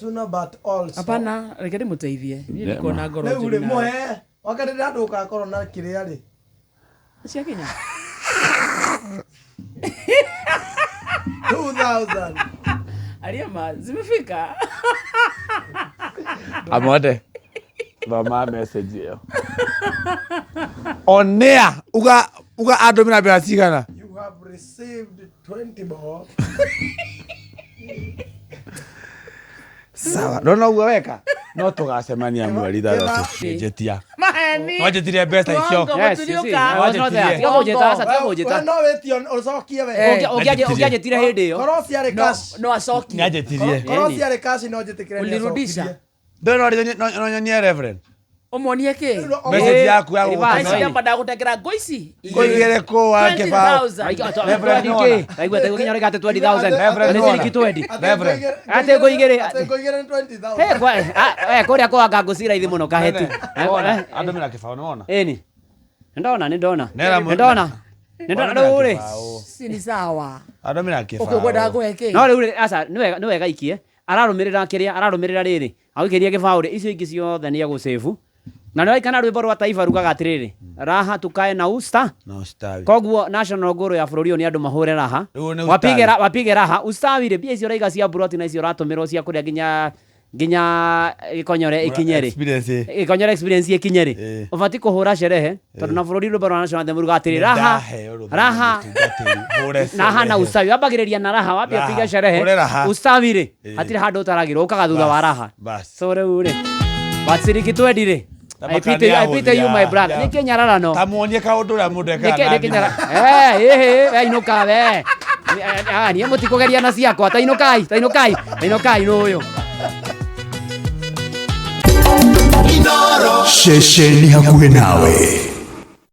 Sooner but also. Hapana, reke ndĩmũteithie. Niĩ ndikoragwo na ngoro Rĩu njũru rĩ nawe. mũhe wakati rĩrĩa andũ ũgakorwo na kĩrĩa rĩ Ciakinya? 2000 Aria ma, zimefika. Amonde thoma message ĩyo onea uga uga andũmĩra mbeca cigana. You have received 20 bob. Sawa, ndona ũguo weka no tũgacemania mweri 6 njĩtia. Maheni. Wanjĩtirie mbeca icio. Mwongo, Yes, you see, mũtiriũka. I was not there. Tiga kũnjĩta, aca, tiga kũnjĩta. We no wĩtio ũcokie we. Eh. Ũngĩanjĩtire hĩndĩ ĩyo. Korwo ciarĩ No, cash. no acokie. Nĩanjĩtirie. Korwo Ĩni. ciarĩ cash no njĩtĩkĩre nĩ Ulirudisha. acokirie. Ndũrĩ no nyonie reverend Ũmuonie kĩ? message yaku ya Reverse. gũgũtũma. Aici ndamba ndagũtengera ngũ ici. Ngũ igĩrĩ kũ wa kĩbaũ. 20,000. Reverend Nona. Raigua tegũkinya rĩga atĩ 20,000. Reverend Na nĩ Nona. ciringi 20. Reverend. Atĩ ngũ igĩrĩ. Atĩ ngũ igĩrĩ nĩ 20,000. Hey, kũrĩa kwanga ngũ ci raithi mũno kahetu. Wona, andũmĩra kĩbaũ nĩwona. Ĩni. Nĩndona, nĩndona. Nera mũ- Nĩndona. Nĩndona rĩu rĩ. Ici ni sawa. Andũmĩra kĩbaũ. Ũkĩkwendaga kũhe kĩ? No rĩu rĩ, aca, nĩ wega nĩ wega aikie. Ararũmĩrĩra kĩrĩa, ararũmĩrĩra rĩrĩ. Agũikĩria gĩbaũ rĩ, icio ingĩ ciothe nĩ egũcĩbu. Na nĩ kana rwĩmbo rwa taifa rugaga atĩrĩrĩ, raha tukae na usta. Na ustawi. Koguo national goal ya bũrũri ũyũ nĩ andũ mahũre raha. Rĩu nĩ Wapige ustawi. wapige raha. Ustawi rĩ, mbia icio ũraiga cia mburoti na icio ũratũmĩrwo cia kũrĩa nginya nginya gĩkonyore ĩkinye rĩ. Experience. Gĩkonyore experience ĩkinye rĩ. Ĩ. Ũbatiĩ kũhũra sherehe tondũ na bũrũri rwĩmbo rwa national anthem rugaga atĩrĩ raha Nĩndaheo rũtha raha nĩ mũtungatĩri, hũre na hana sherehe. ustawi wambagĩrĩria na raha wambia Raha. piga sherehe Hũre raha. ustawi rĩ Ĩ. hatirĩ handũ ũtaragĩrwo ũkaga thutha wa Bas, raha bas. so rĩu rĩ but ciringi 20 rĩ I Tabaka pity, I pity you my nĩahũthia. brother nĩ kĩnyararano Ta muonie kaũndũ ũrĩa mũndũ ekaga nĩkĩ na nĩkĩ nyara thimũ. eh ĩhĩ we inũka we Ah, niĩ mũtikũgeria na ciakwa ta inũkai ta inũkai ta inũkai nũyũ. Ceceni hakuhĩ nawe.